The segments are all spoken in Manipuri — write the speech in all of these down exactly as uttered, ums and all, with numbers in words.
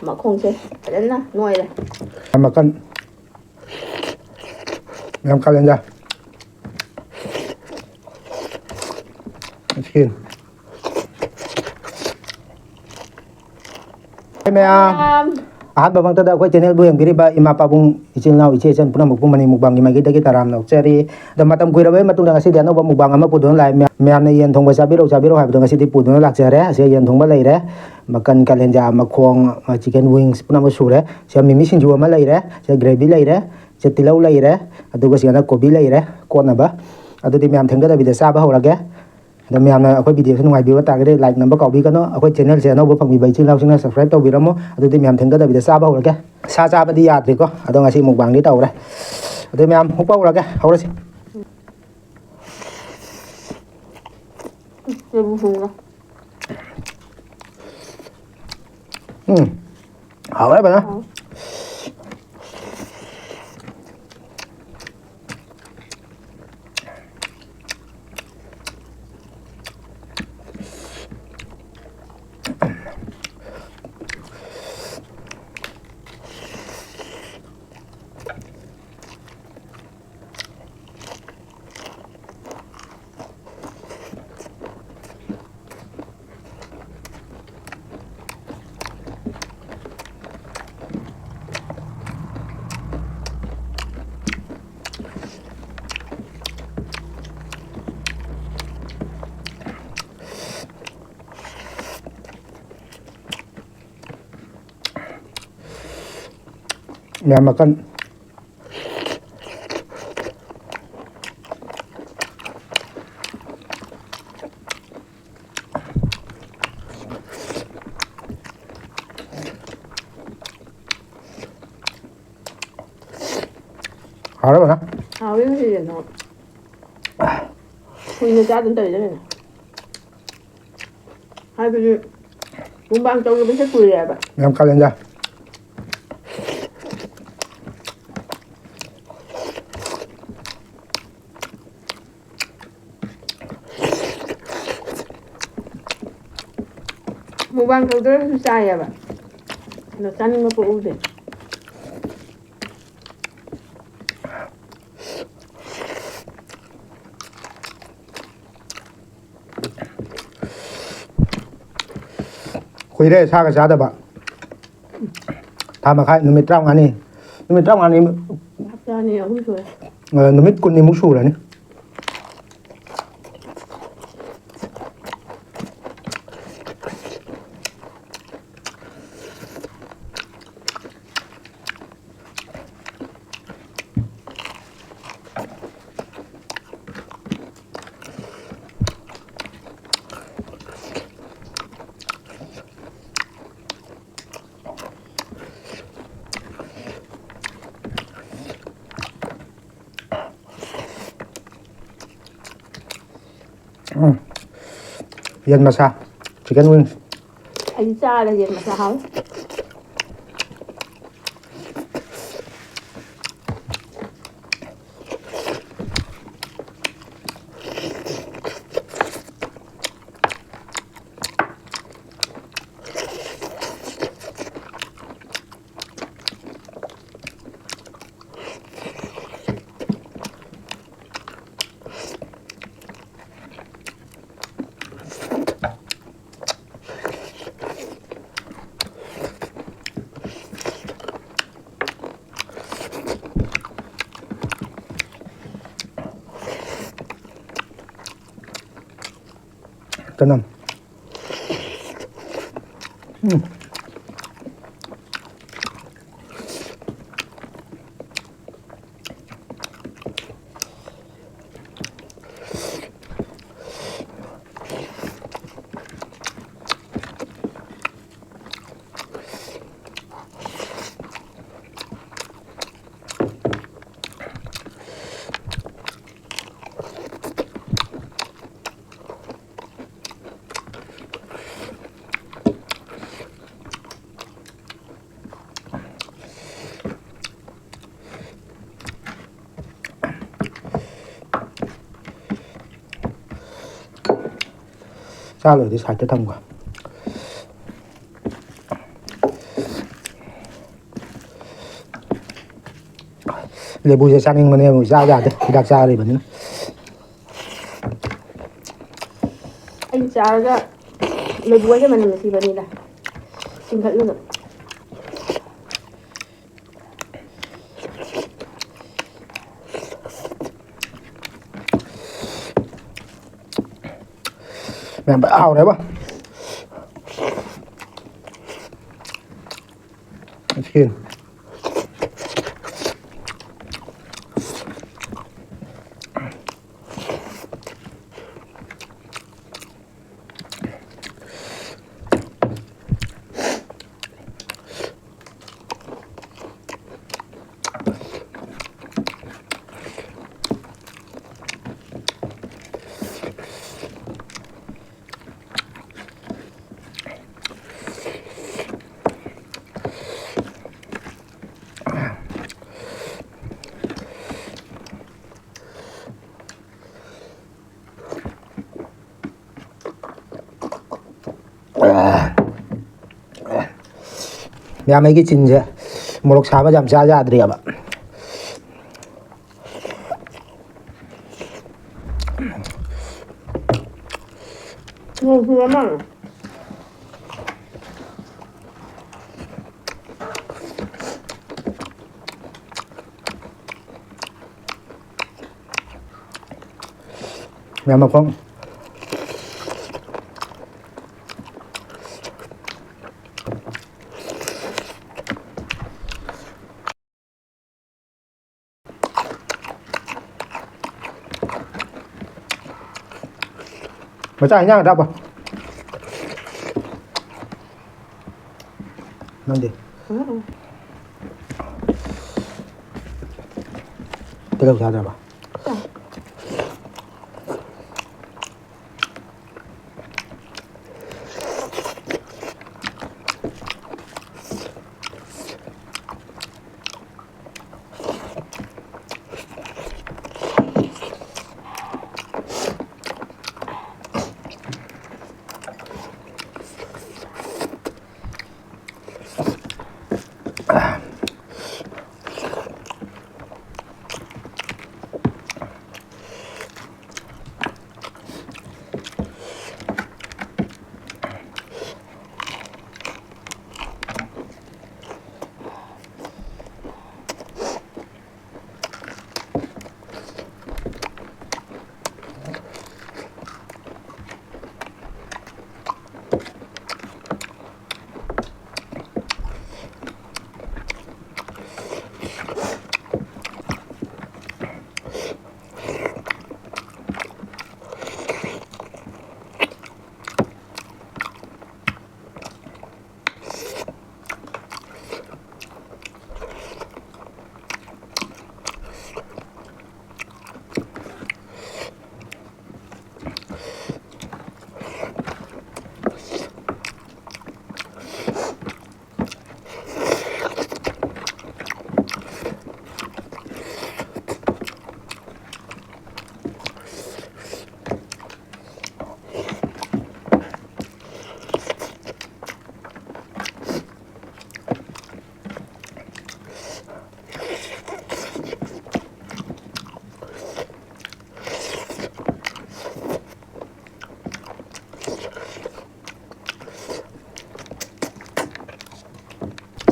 ꯃꯈꯣꯡꯁꯦ ꯐꯖꯅ ꯅꯣꯏꯔꯦ꯫ ꯃꯈꯜ ꯌꯥꯝ ꯀꯥꯂꯦꯟꯗ꯫ ꯃꯌꯥꯝ, ꯑꯍꯥꯟꯕ ꯃꯛꯇꯗ ꯑꯩꯈꯣꯏ ꯆꯦꯅꯦꯜꯕꯨ ꯌꯦꯡꯕꯤꯔꯤꯕ ꯏꯃꯥ ꯄꯥꯕꯨꯡ, ꯏꯆꯤꯜ ꯏꯅꯥꯎ, ꯏꯆꯦ ꯏꯆꯟ ꯄꯨꯝꯅꯃꯛꯄꯨ ꯃꯅꯤ ꯃꯨꯛꯕꯥꯡꯒꯤ ꯃꯥꯏꯀꯩꯗꯒꯤ ꯇꯔꯥꯝꯅ ꯑꯣꯛꯆꯔꯤ꯫ ꯑꯗꯣ ꯃꯇꯝ ꯀꯨꯏꯔꯕꯩ ꯃꯇꯨꯡꯗ ꯉꯁꯤꯗꯤ ꯑꯅꯧꯕ ꯃꯨꯛꯕꯥꯡ ꯑꯃ ꯄꯨꯗꯨꯅ ꯂꯥꯛꯑꯦ꯫ ꯃꯌꯥꯝ-, ꯃꯌꯥꯝꯅ ꯌꯦꯟ ꯊꯣꯡꯕ ꯆꯥꯕꯤꯔꯛꯎ, ꯆꯥꯕꯤꯔꯛꯎ ꯍꯥꯏꯕꯗꯣ ꯉꯁꯤꯗꯤ ꯄꯨꯗꯨꯅ ꯂꯥꯛꯆꯔꯦ꯫ ꯑꯁꯤ ꯌꯦꯟ ꯊꯣꯡꯕ ꯂꯩꯔꯦ, ꯃꯀꯟ, ꯀꯥꯂꯦꯟꯖꯥ ꯃꯈꯣꯡ, chicken wings ꯄꯨꯝꯅꯃꯛ ꯁꯨꯔꯦ꯫ ꯁꯤꯗ ꯃꯤꯃꯤ ꯁꯤꯡꯖꯨ ꯑꯃ ꯂꯩꯔꯦ, ꯁꯤꯗ gravy ꯂꯩꯔꯦ, ꯁꯤꯗ ꯇꯤꯜꯍꯧ ꯂꯩꯔꯦ, ꯑꯗꯨꯒ ꯁꯤꯗꯅ ꯀꯣꯕꯤ ꯂꯩꯔꯦ ꯀꯣꯠꯅꯕ꯫ ꯑꯗꯨꯗꯤ ꯃꯌꯥꯝ ꯊꯦꯡꯊꯗꯕꯤꯗ ꯆꯥꯕ ꯍꯧꯔꯒꯦ꯫ ꯑꯗꯣ ꯃꯌꯥꯝꯅ ꯑꯩꯈꯣꯏ video ꯁꯦ ꯅꯨꯡꯉꯥꯏꯕꯤꯕ ꯇꯥꯔꯒꯗꯤ like ꯅꯝꯕ ꯀꯥꯎꯕꯤꯒꯅꯨ꯫ ꯑꯩꯈꯣꯏ channel ꯁꯦ ꯑꯅꯧꯕ ꯐꯪꯕꯤꯕ ꯏꯆꯤꯜ ꯏꯅꯥꯎꯁꯤꯡꯅ subscribe ꯇꯧꯕꯤꯔꯝꯃꯣ꯫ ꯑꯗꯨꯗꯤ ꯃꯌꯥꯝ ꯊꯦꯡꯊꯗꯕꯤꯗ ꯆꯥꯕ ꯍꯧꯔꯒꯦ꯫ ꯁꯥ ꯆꯥꯕꯗꯤ ꯌꯥꯗ꯭ꯔꯤꯀꯣ, ꯑꯗꯣ ꯉꯁꯤ ꯃꯨꯛꯕꯥꯡꯗꯤ ꯇꯧꯔꯦ꯫ ꯑꯗꯨ ꯃꯌꯥꯝ ꯍꯨꯛꯄ ꯍꯧꯔꯒꯦ, ꯍꯧꯔꯁꯤ꯫ ꯎꯝ, ꯍꯥꯎꯔꯦ ꯐꯖꯅ꯫ ꯍꯥꯎ꯫ ꯃꯌꯥꯝ ꯃꯀꯟ꯫ ꯍꯥꯎꯔꯕꯅ? ꯍꯥꯎꯋꯦ ꯉꯁꯤꯗꯤ ꯑꯗꯣ꯫ ꯀꯨꯏꯅ ꯆꯥꯗꯅ ꯇꯧꯔꯤꯗ ꯀꯩꯅꯣ꯫ ꯍꯥꯏꯕꯗꯤ ꯃꯨꯛꯕꯥꯡ ꯇꯧꯗꯕꯁꯦ ꯀꯨꯏꯔꯦꯕ꯫ ꯌꯥꯝ ꯀꯥꯂꯦꯟꯗ꯫ ꯃꯨꯛꯕꯥꯡ ꯇꯧꯗ꯭ꯔꯁꯨ ꯆꯥꯏꯌꯦꯕ꯫ ꯑꯗꯣ ꯆꯥꯅꯤꯡꯕ ꯄꯣꯛꯎꯗꯦ꯫ ꯀꯨꯏꯔꯦ ꯁꯥꯒ ꯆꯥꯗꯕ꯫ ꯊꯥ ꯃꯈꯥꯏ, ꯅꯨꯃꯤꯠ ꯇꯔꯥꯃꯉꯥꯅꯤ꯫ ꯅꯨꯃꯤꯠ ꯇꯔꯥꯃꯉꯥꯅꯤ꯫ ꯍꯞꯇꯥ ꯑꯅꯤ ꯑꯍꯨꯝ ꯁꯨꯔꯦ꯫ ꯑ, ꯅꯨꯃꯤꯠ ꯀꯨꯟꯅꯤꯃꯨꯛ ꯁꯨꯔꯅꯤ꯫ ꯎꯝ꯫ ꯌꯦꯟ ꯃꯁꯥ, chicken wings꯫ ꯑꯩꯗꯤ ꯆꯥꯔꯦ, ꯌꯦꯟ ꯃꯁꯥ ꯍꯥꯎꯋꯤ꯫ ꯆꯅꯝ꯫ ꯎꯝ꯫ ꯆꯥ ꯂꯣꯏꯔꯗꯤ side ꯇ ꯊꯝꯈꯣ꯫ ꯂꯦꯕꯨꯁꯦ ꯆꯥꯅꯤꯡꯕꯅꯦꯕ, ꯆꯥ ꯌꯥꯗꯦ, ꯍꯤꯗꯥꯛ ꯆꯥꯔꯤꯕꯅꯤꯅ꯫ ꯑꯩ ꯆꯥꯔꯒ ꯂꯦꯕꯨ ꯍꯥꯏꯁꯦ ꯃꯅꯝ ꯅꯨꯡꯁꯤꯕꯅꯤꯗ꯫ ꯆꯤꯡꯈꯠꯂꯒ꯫ ꯃꯌꯥꯝ ꯐꯖꯅ ꯍꯥꯎꯔꯦꯕ꯫ ꯁꯤ꯫ ꯃꯌꯥꯝ, ꯑꯩꯒꯤ ꯆꯤꯟꯁꯦ ꯃꯣꯔꯣꯛ ꯁꯥꯕ ꯌꯥꯝ ꯆꯥ ꯌꯥꯗ꯭ꯔꯦꯕ꯫ ꯅꯣꯡ ꯆꯨꯔ ꯃꯥꯜꯂꯦ꯫ ꯃꯌꯥꯝ ꯃꯈꯣꯡ꯫ ꯃꯆꯥ ꯏꯟꯖꯥꯡ ꯆꯥꯕ꯫ ꯅꯪꯗꯤ? ꯎꯝ꯫ ꯇꯤꯜꯍꯧ ꯆꯥꯗ꯭ꯔꯕ? ꯆꯥꯏ꯫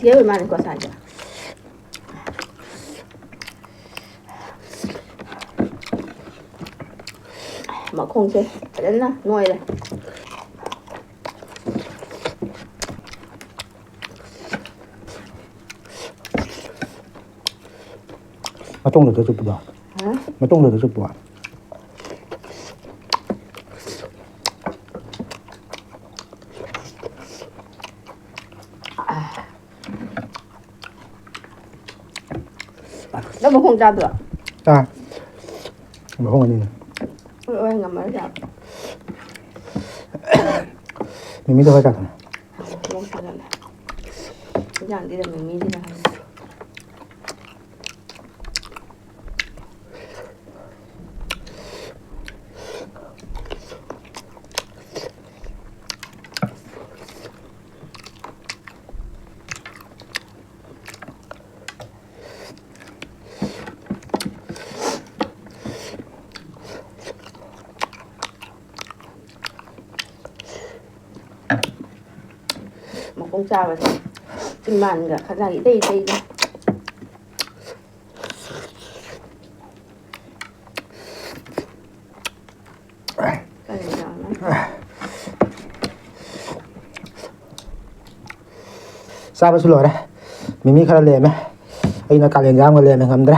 ꯁꯤꯒꯤ ꯑꯣꯏ ꯃꯥꯜꯂꯦꯀꯣ ꯁꯥꯏꯁꯦ꯫ ꯃꯈꯣꯡꯁꯦ ꯐꯖꯅ ꯅꯣꯏꯔꯦ꯫ ꯃꯇꯣꯡꯗꯨꯗ ꯆꯨꯞꯄꯨꯗꯣ꯫ ꯍꯥ? ꯃꯇꯣꯡꯗꯨꯗ ꯆꯨꯞꯄꯣ꯫ ꯅꯪ ꯃꯈꯣꯡ ꯆꯥꯗ꯭ꯔꯣ? ꯆꯥ꯫ ꯃꯈꯣꯡ ꯑꯅꯤꯅꯦ꯫ ꯍꯣꯏ, ꯍꯣꯏ, ꯉꯝꯃꯔꯣꯏ ꯆꯥꯕ꯫ ꯃꯤꯃꯤꯗꯣ ꯈꯔ ꯆꯥꯊꯣꯛꯑꯣ꯫ ꯃꯈꯣꯡ ꯆꯥꯒꯠꯂꯦ꯫ ꯏꯟꯖꯥꯡꯁꯤꯗ ꯃꯤꯃꯤꯁꯤꯅ ꯍꯥꯏ꯫ ꯃꯈꯣꯡ ꯆꯥꯕꯁꯦ ꯆꯤꯝꯕꯥꯟꯒ ꯈꯅꯥꯎ ꯏꯇꯩ ꯏꯇꯩꯗ꯫ ꯀꯔꯤ ꯆꯥꯕꯅꯣ? ꯆꯥꯕꯁꯨ ꯂꯣꯏꯔꯦ꯫ ꯃꯤꯃꯤ ꯈꯔ ꯂꯦꯝꯃꯦ꯫ ꯑꯩꯅ ꯀꯥꯂꯦꯟ ꯌꯥꯝꯒ ꯂꯦꯝꯃꯦ, ꯉꯝꯗ꯭ꯔꯦ꯫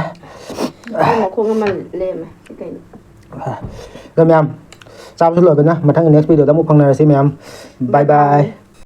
ꯅꯪ ꯃꯈꯣꯡ ꯑꯃ ꯂꯦꯝꯃꯦ꯫ ꯀꯩꯅꯣ? ꯑꯗꯣ ꯃꯌꯥꯝ, ꯆꯥꯕꯁꯨ ꯂꯣꯏꯕꯅ ꯃꯊꯪꯒꯤ next video ꯗ ꯑꯃꯨꯛ ꯐꯪꯅꯔꯁꯤ ꯃꯌꯥꯝ꯫ Bye bye. Bye bye.